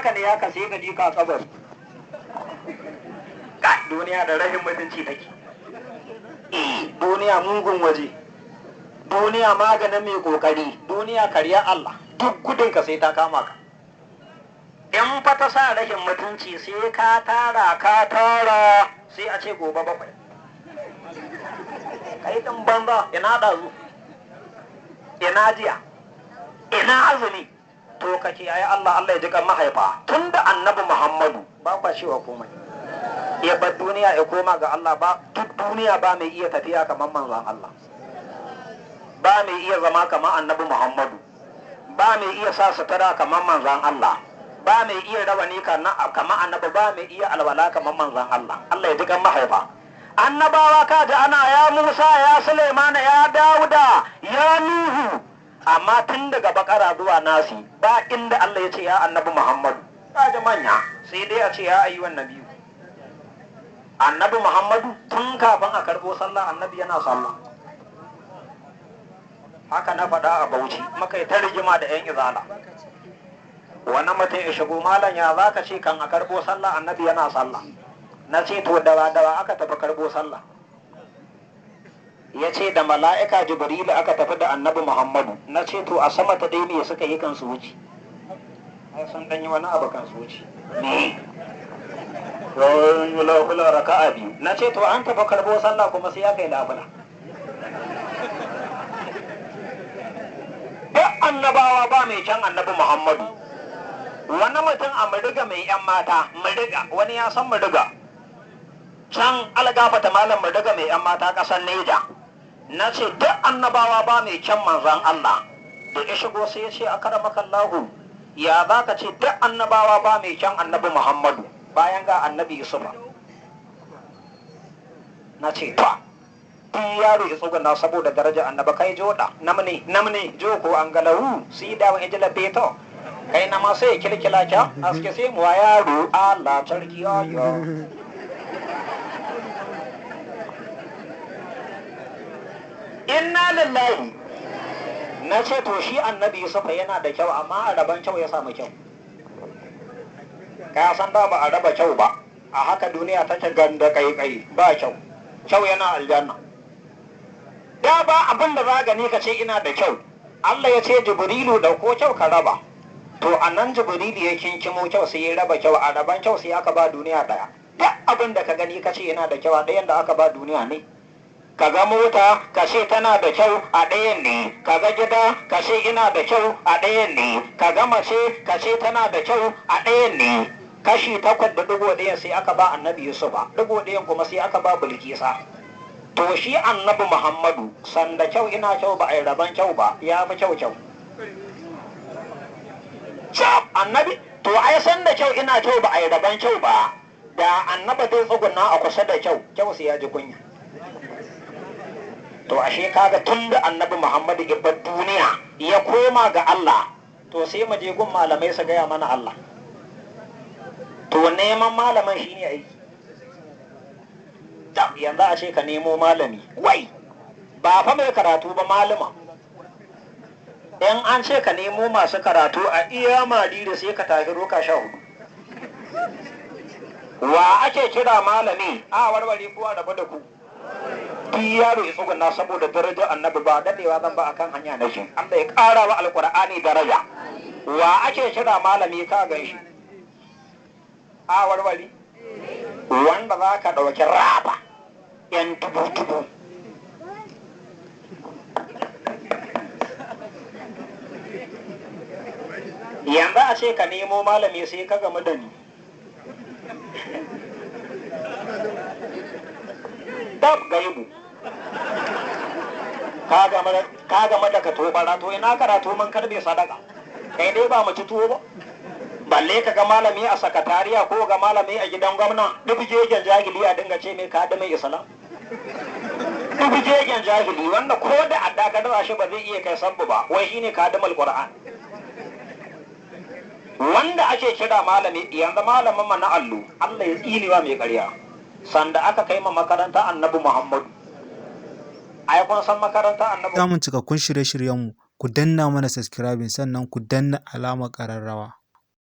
naka ne ya ka sai ka ji ka kabari. Ka duniya da rashin mutunci take. Duniya mugun waje, duniya maganin mai kokari, duniya karya Allah, duk gudun ka sai ta kama ka. In fa ta sa rashin mutunci sai ka tara ka tara sai a ce gobe bakwai. Kai din banza, ina ɗazu, ina jiya, ina azumi. To ka ce ai Allah, Allah ya ji kan mahaifa. Tunda annabi Muhammadu ba kwa cewa komai, ya bar duniya ya koma ga Allah, ba duk duniya ba mai iya tafiya kamar manzon Allah, ba mai iya zama kamar annabi Muhammadu, ba mai iya sa sutura kamar manzon Allah, ba mai iya rawani kamar annabi, ba mai iya alwala kamar manzon Allah. Allah ya ji kan mahaifa. Annabawa ka ji ana ya Musa, ya Sulaimana, ya Dawuda, ya Nuhu, amma tun daga Bakara zuwa Nasi ba inda Allah ya ce ya annabi Muhammadu. Ka ji manya sai dai a ce ya ayyuhan nabiyu. Annabi Muhammadu tun kafin a karbo sallah annabi yana sallah. Haka na faɗa a Bauchi, muka yi ta rigima da 'yan izala. Wani mutum ya shigo, malam ya za ka ce kan a karbo sallah annabi yana sallah? Na ce to dawa dawa aka tafi karbo sallah? Ya ce da mala'ika Jibrilu aka tafi da annabi Muhammadu. Na ce to a sama ta dai me suka yi kan su wuce? Ai sun ɗan yi wani abu kan su wuce. Me? Lafula raka'a biyu. Na ce to an tafi karbo sallah kuma sai aka yi lafula. Duk annabawa ba mai can annabi Muhammadu. Wani mutum a Muriga mai yan mata, Muriga, wani ya san Muriga. Can algafata malam, Muriga mai yan mata, ƙasar Neja. Na ce duk annabawa ba mai kyan manzon Allah. Da ya shigo sai ya ce a karamakallahu, ya za ka ce duk annabawa ba mai kyan annabi Muhammadu bayan ga annabi Yusufa? Na ce ta tun yaro ya tsuguna saboda daraja annaba kai joda namne namne jo ko an galawu si da wa ejila beto kai na ma sai kilkila kya aske sai mu yaro Allah sarki ayo. Inna lillahi. Na ce to shi annabi Yusufa yana da kyau, amma a raban kyau ya samu kyau. Ka san da ba a raba kyau ba, a haka duniya take ganda kai ba kyau. Kyau yana aljanna. Da ba abin da za gani ka ce ina da kyau. Allah ya ce Jibrilu dauko kyau ka raba. To anan Jibrilu ya kinkimo kyau sai ya raba kyau, a raban kyau sai aka ba duniya daya. Duk abin da ka gani ka ce yana da kyau a ɗayan da aka ba duniya ne. Ka ga mota ka ce tana da kyau a ɗayan ne, ka ga gida ka ce ina da kyau a ɗayan ne, ka ga mace ka ce tana da kyau a ɗayan ne. Kashi 8.1 sai aka ba annabi Yusufa, digo ɗayan kuma sai aka ba Bilkisa. To shi annabi Muhammadu sanda kyau ina kyau ba a yi raban kyau ba, ya fi kyau kyau. Cap annabi, to ai sanda kyau ina kyau ba a yi raban kyau ba, da annabi zai tsuguna a kusa da kyau, kyau sai ya ji kunya. To ashe kaga tun da annabi Muhammadu ya bar duniya ya koma ga Allah, to sai mu je gun malamai su gaya mana Allah. To neman malaman shine aiki. Yanzu a ce ka nemo malami, wai ba fa mai karatu ba, malama. In an ce ka nemo masu karatu a iya Mariri sai ka tafi roka 14. Wa ake kira malami? A warware kowa rabu da ku. Duk yaro ya tsuguna saboda darajar annabi, ba dadewa zan ba, akan hanya nake. Allah ya ƙara wa alƙur'ani daraja. Wa ake kira malami? Ka gan shi a warware wanda za ka ɗauki raba yan dubu dubu. Yanzu a ce ka nemo malami sai ka gamu da ni. Dab gaibu ka gama da ka tobara, to ina karatu mun karbe sadaka, kai dai ba mu ci tuwo ba, balle ka ga malami a sakatariya ko ga malami a gidan gwamna. Duk jegen jahili a dinga ce mai kadimai Islam, duk jegen jahili wanda ko da adda ka dawa shi ba zai iya kai sabbu ba, wai shine kadimul Qur'an. Wanda ake kira malami yanzu malamin ma na allo, Allah ya tsinewa mai ƙarya. Sanda aka kai ma makaranta annabi Muhammadu, ai kun san makaranta annabi. Samun cikakkun shirye-shiryenmu, ku danna mana subscribing sannan ku danna alamar ƙararrawa.